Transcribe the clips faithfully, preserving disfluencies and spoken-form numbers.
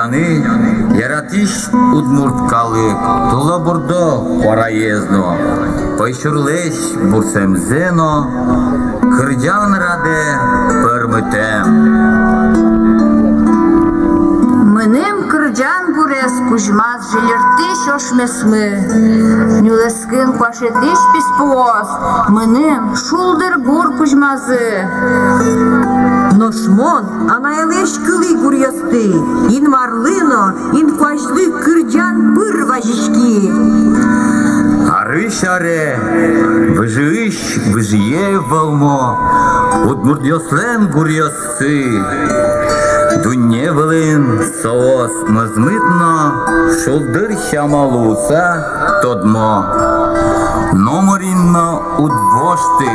Яратӥсь удмурт калык тылобурдо куараез но, пӧйшурлэсь бурсэмзэ но кырӟан радэ пӧрмытэм. Мыным кырӟан гурез кузьмаз жильыртӥсь ошмесмы. Нюлэскын куашетӥсь писпуос мыным шулдыр гур кузьмазы. Нош мон анайлэсь кылӥ гуръёсты, Инмарлы но, инкуазьлы кырӟан пыр вазиськи. Арысь аре, выжыысь выжые вӧлмо удмуртъёслэн гуръёссы. Дунне вылын соос мӧзмыт но шулдыр сямо луыса тодмо. Номырин но уд вошты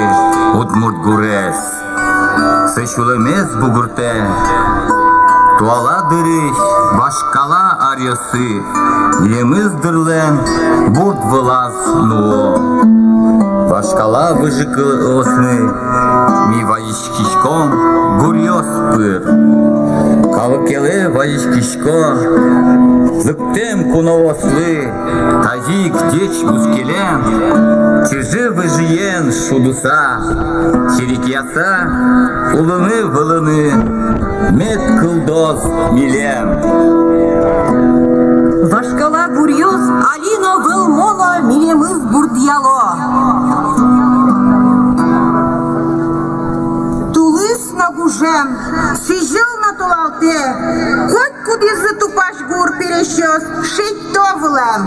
удмурт гурез. Со сюлэмез бугыртэ. Туала дырысь вашкала аръёсы милемыз дырлэн бурд вылаз нуо. Вашкала выжыкылъёсмы ми вазиськиськом гуръёс пыр. Калыкелы вазиськисько лыктэм куноослы, тазьы ик ӟеч бускелем чыжы-выжыен шудыса, чирикъяса улыны-вылыны мед кылдоз милем. Вашкала гуръёс али но вӧлмо но милемыз бурдъяло. Тулыс но гужем, сӥзьыл но толалтэ, котькудӥзлы тупась гур пересьёс шедьто вылэм.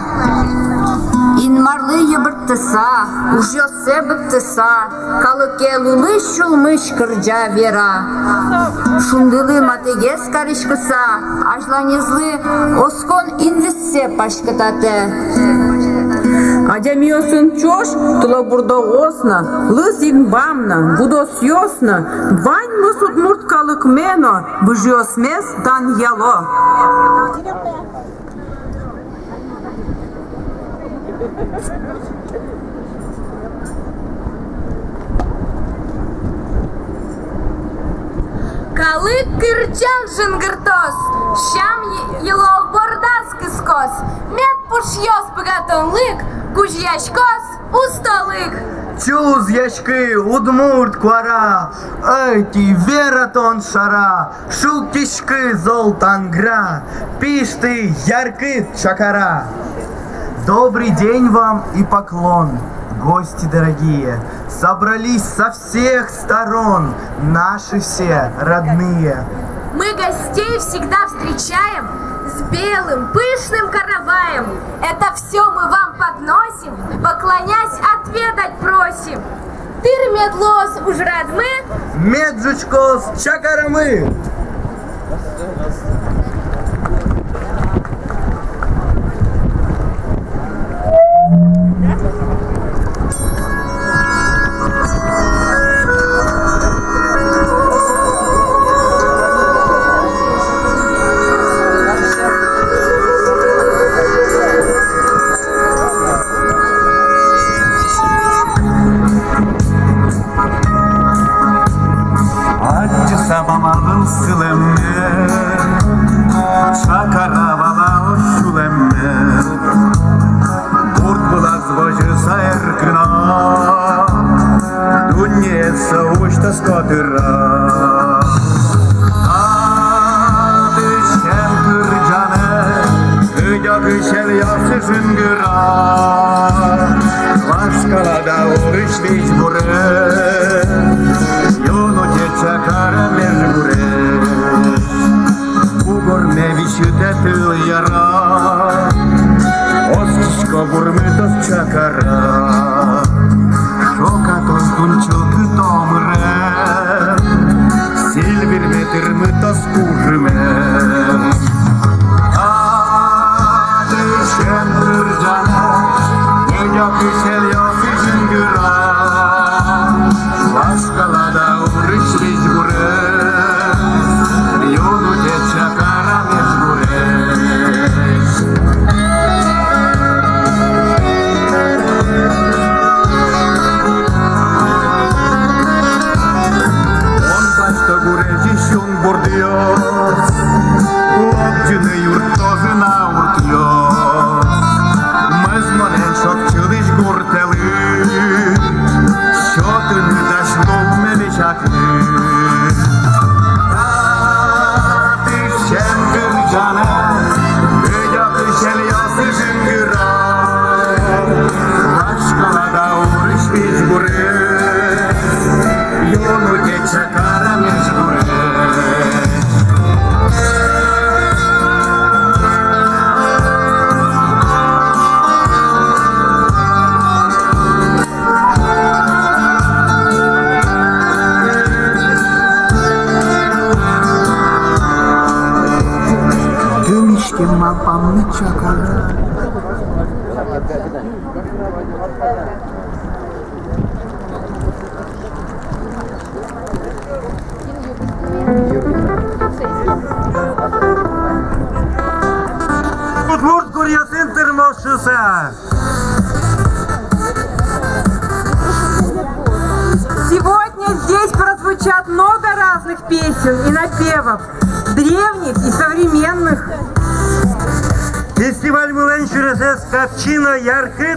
Инмарлы йыбырттыса, ужъёссэ быдтыса, калыке лулысь-сюлмысь кырӟа, вера. Шундылы матыгес кариськыса, азьланезлы оскон инвисьсэ паськытатэ. Адямиосын ӵош тылобурдоос но, лыз инбам но, гудосъёс но, ваньмыз удмурт калыкме но выжыосмес данъяло. Калык кырӟан жингыртоз, сям йы-, йылол бордаз кыскоз, мед пушъёз быгатонлык, кузьяськоз устолык. Чузъяськы, удмурт куара, ӧти вера тон шара, шултӥськы, зол тангыра, пишты яркыт чакара. Добрый день вам и поклон, гости дорогие. Собрались со всех сторон наши все родные. Мы гостей всегда встречаем с белым пышным караваем. Это всё мы вам подносим, поклонясь, отведать просим. Тыр мед луоз ужрадмы, мед ӝутскоз чакарамы. Адӟыса мамалын сылэмме, чакара валало сюлэмме. Бурд вылаз возьыса эркын но, дуннеез усьтоз котыраз. Татысен кырӟанэ кыдёкысьёс жингыра. Вашкала даурысь визьбурез, юн утё чакара межгурез. Бугорме висьытэ тыл яра, оскисько, бурмытоз чакара. Шокатоз дун чылкыт омырем, сӥль вирме тырмытоз кужымем. Татысен кырӟанэ кыдёкысьёс жингыра. Вашкала даурысь визьбурез, юн утё чакара межгурез. Малпамы чакале. Удмурт гуръёсын тырмоз шуыса. Сегодня здесь прозвучат много разных песен и напевов, древних и современных. Фестивальмылэн сюресэз капчи но яркыт.